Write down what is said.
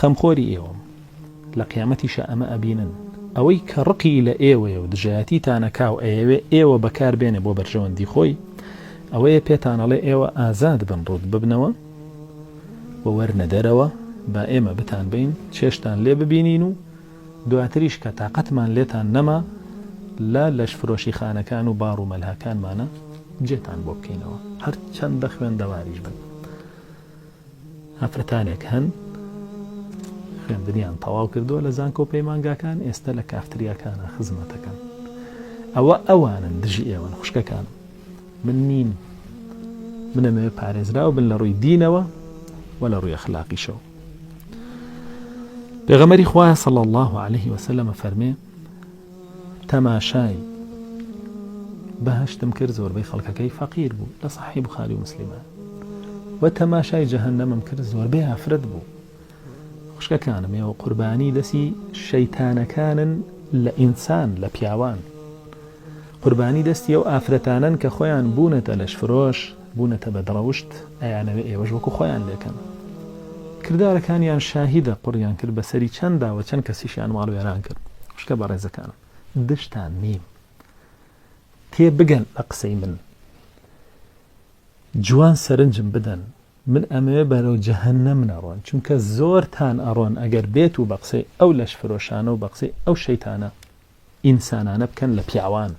خەمخۆری ئێوەم. لە قیامەتیشا ئەمە ئەبینن. ئەوەی کە ڕقی لە ئێوەیە و دژایەتیتان ئەکا و ئەیەوێ ئێوە بەکار بێنێ بۆ بەرژەوەندی خۆی، ئەوەیە پێتان ئەڵێ ئێوە ئازاد بن ڕووت ببنەوە و وەرنە دەرەوە با ئێمە بتانبەین چێژتان لێ ببینین و دواتریش کە تاقەتمان لێتان نەما لە لەشفرۆشیخانەکان و باڕ و مەلهاکانمانە جێتان بۆ بکەینەوە هەرچەندە خوێندەواریش بن. ئافرەتانێک هەن خوێندنیان تەواو کردووە لە زانکۆ پەیمانگاکان ئێستا لە کافتریاکانە خزمەتەکەن ئەوە ئەوانن دژی ئێوەن خوشکەکانم من نیم منەمەوێ پارێزراو بن لە ڕووی دینەوە و لە ڕووی ئەخلاقیشەوە پێغەمبەری خوا صلی الله علیه وسلم فەرمێ تەماشای بەهەشتم کرد زۆربەی خەڵکەکەی فەقیر بوو لە صحیح بخاری و مسلمە و تەماشای جەهەنەمم کرد زۆربەی ئافرەت بوو خوشکەکانم ئێوە قوربانی دەسی شەیتانەکانن لە ئینسان لە پیاوان قوربانی دەستی ئەو ئافرەتانەن کە خۆیان بوونەتە لەشفرۆش بوونەتە بەدڕەوشت ئەیانەوێ ئێوەش وەکو خۆیان لێکەن کردارەکانیان شاهیدە قوڕیان کرد بەسەری چەندا و چەند کەسیشیان ماڵ وێران کرد خوشکە بەڕێزەکانم دژتان نیم تێ بگەن لە قسەی من جوان سەرنجم بدەن من ئەمەوێ بەرەو جەهەنەم نەڕۆن چونکە زۆرتان ئەڕۆن ئەگەر بێت و بە قسەی ئەو لەشفرۆشانە و بە قسەی ئەو شەیتانە ئینسانانە بکەن لە پیاوان.